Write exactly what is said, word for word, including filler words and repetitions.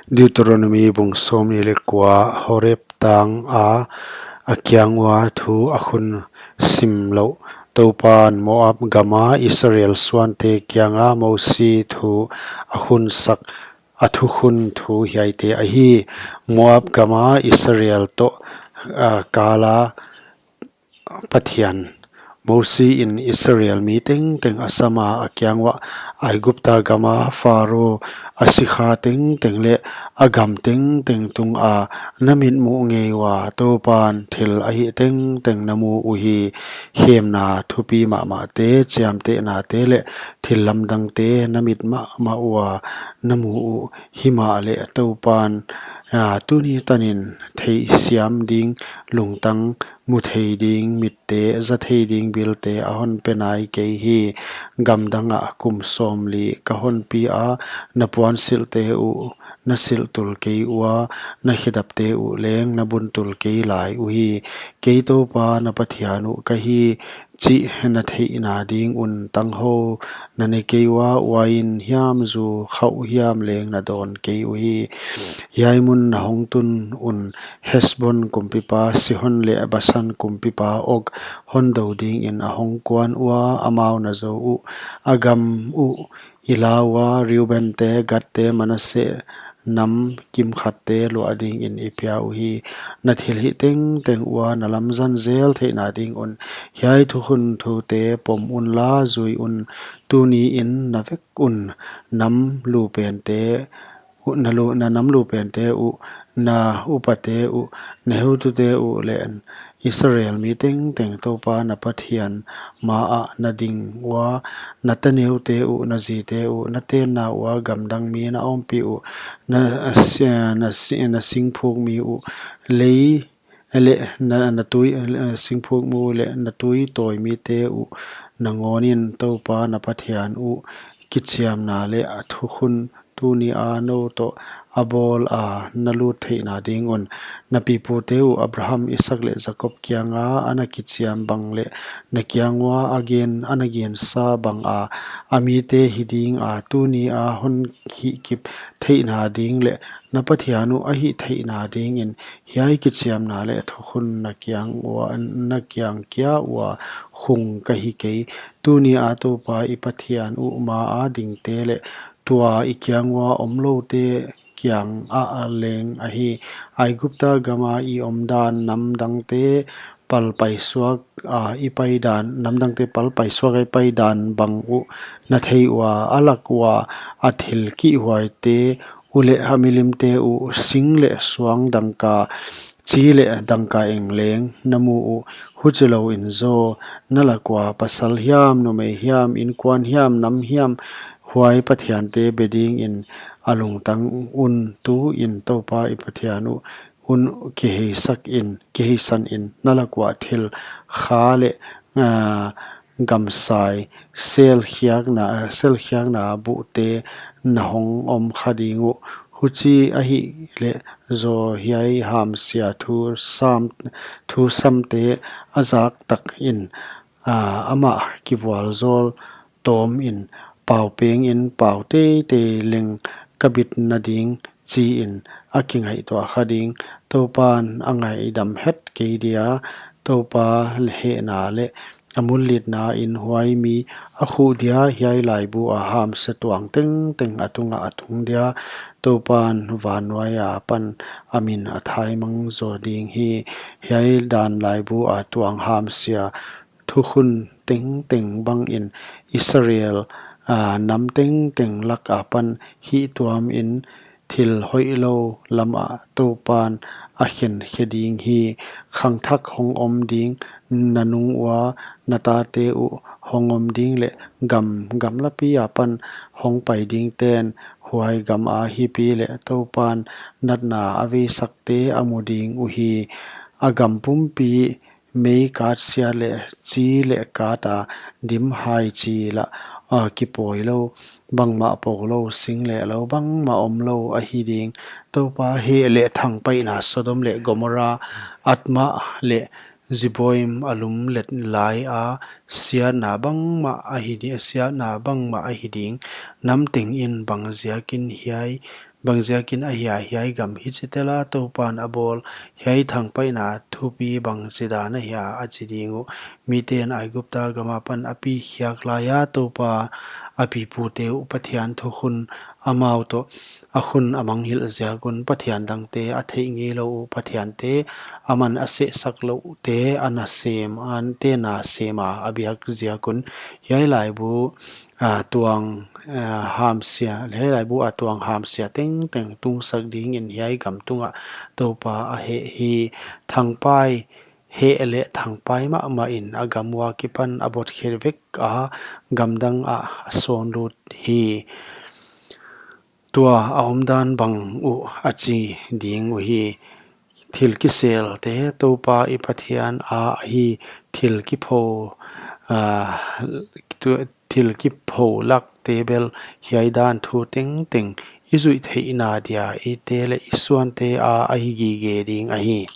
Deuteronomi bung sawmnih leh kua. Horeb tang a a kiang ua thu a khun sim louh. Toupan Moab gama Israel suante kianga Mosi thu a khun sak a thukhun thu hiaite ahi. Moab gama Israel toh, ah, kala Pathian. Mosi in Israel mi tengteng a sama a kiang uah, Aigupta gama Pharo a sikha tengteng leh a gam tengteng tunga na mitmuh ngei ua, Toupan thil a hih tengteng na mu uhi. Khemna thupi mahmahte, chiamtehnate leh thil lamdangte na mit mahmah ua na mu uh. Himahleh Toupan, ah, tuni tanin theihsiam ding lungtang, mu thei ding mitte, za thei ding bilte a hon pe nai kei hi. Gamdang ah kum sawmli ka hon pi a, na puansilhte uh na silh tul kei ua, na khedapte uh leng na bun tul kei lai uhi. Kei Toupa na Pathian uh ka hi chih na theihna ding un tanghou na ne kei ua, uain hiam, zu khauh hiam leng na dawn kei uhi. Hiai mun na hong tun un Hesbon kumpipa Sihon leh Basan kumpipa Og hon dou dingin a hong kuan ua, amau na zou uh. A gam uh i la ua, Reubente, Gadte, Manasse nam kimkhatte luah dingin i pia uhi. Na thilhih tengteng ua na lamzang zel theihna ding un hiai thukhun thute pom unla, zui un. Tuniin na vek un nam lupente uh, na lu-, na nam lupente uh, na upate uh, na heutute uh leh Israel mi tengteng Toupa na Pathian maah na ding ua, na taneute uh, na zite uh, na tenna ua gamdang mi na ompih uh, na si-, na si-, na singphuk mi uh, lei leh na, na tui, eh, singphuk mi uh leh na tui tawi mite uh nangawnin Toupa na Pathian uh kichiamna leh a thukhun tuni a nou toh a bawl a na lut theihna ding un. Na pipute uh Abraham, Isaak leh Jakob kianga a na kichiam bang leh na kiang ua a gen, a na gensa banga a mite hi dinga, tuni a hon hihkip theihna ding leh na Pathian uh a hih theihna dingin hiai kichiamna leh thukhun na kiang ua, na kiang kia ua khung ka hi kei. Tuni a Toupa i Pathian uh maa dingte leh tua i kiang ua omloute kiangah leng ahi. Aigupta gama i omdan nam dangte pal paisuak a i paidan, nam dangte pal paisuak a i paidan bang uh na thei ua, a lak ua a thil kihhuaite uh leh a milimte uh, sing leh suang, dangka, chi leh dangka eng leng na mu uh. Huchilouin zaw, na lak ua pasal hiam, numei hiam, inkuan hiam, nam hiam, huai pathiante be dingin a lungtang un. Tuin Toupa i Pathian uh un kiheisak in, kiheisan in, na lak ua thil kha leh, ah, gamsai, selkhiakna, selkhiakna buhte na hong om kha ding uh. Huchi ahihleh zaw hiai hamsia thu sam, thu samte a zak takin, ah, amah kivualzawl tawmin, pau pengin, pau teitei leng ka bitna ding, chiin a kingaihtuah kha ding. Toupan a ngaidam het kei dia, Toupa hehna leh a mullitna in huai mi a khuh dia, hiai laibu a hamsia tuang tengteng a tungah a tung dia. Toupan vannuai apan a min a thaimang zaw ding hi. Hiai dan laibu a tuang hamsia thukhun tengteng bangin Israel, ah, nam tengteng lak apan hihtuamin thil hoihlou lamah Toupan a khenkhe ding hi. Khangthak hong om ding, na nung ua na tate uh hong om ding leh gam, gamlapi apan hong pai dingten huai gama hipi leh Toupan natna a veisakte a mu ding uhi. A gam pumpi mei kat siat leh chi leh kata dim hai chi lah, ah, kipawi lou, bangmah pou lou, sing leh lou bangmah om lou ahi ding. Toupa heh leh thangpaihna Sodom leh Gomorrah, Admah leh Zeboiim a lum let lai a siatna bangmah ahi di-, siatna bangmah ahi ding. Nam tengin bangziakin hiai Bangziakin ahia hiai gam hichi tela Toupan a bawl? Hiai thangpaihna thupi bangchidan ahia a chi ding uh? Miten Aigupta gam apan a pi khiak laia Toupa a pipute uh Pathian thukhun amau toh a khun a mangngilh ziak un pathian dangte a theih ngeilou uh pathiante aman a sehsak louhte a nasem, ante nasema a biak ziak un. Hiai laibu a tuang, a hamsia, hiai laibu a tuang hamsia tengteng tungsak dingin hiai gam tungah Toupa a heh hi. Thangpai heh leh thangpai mahmah in a gam ua kipan a bot khe vek a, gamdang ah a sawn lut hi. Tua a omdan bang uh a chi ding uhi. Thil kiselte Toupa i Pathian a ahi. Thil kipho, a, tu-, thil kipho lakte bel hiai dan thu tengteng i zuih theihna dia eite leh i suante a ahi gige ding ahi.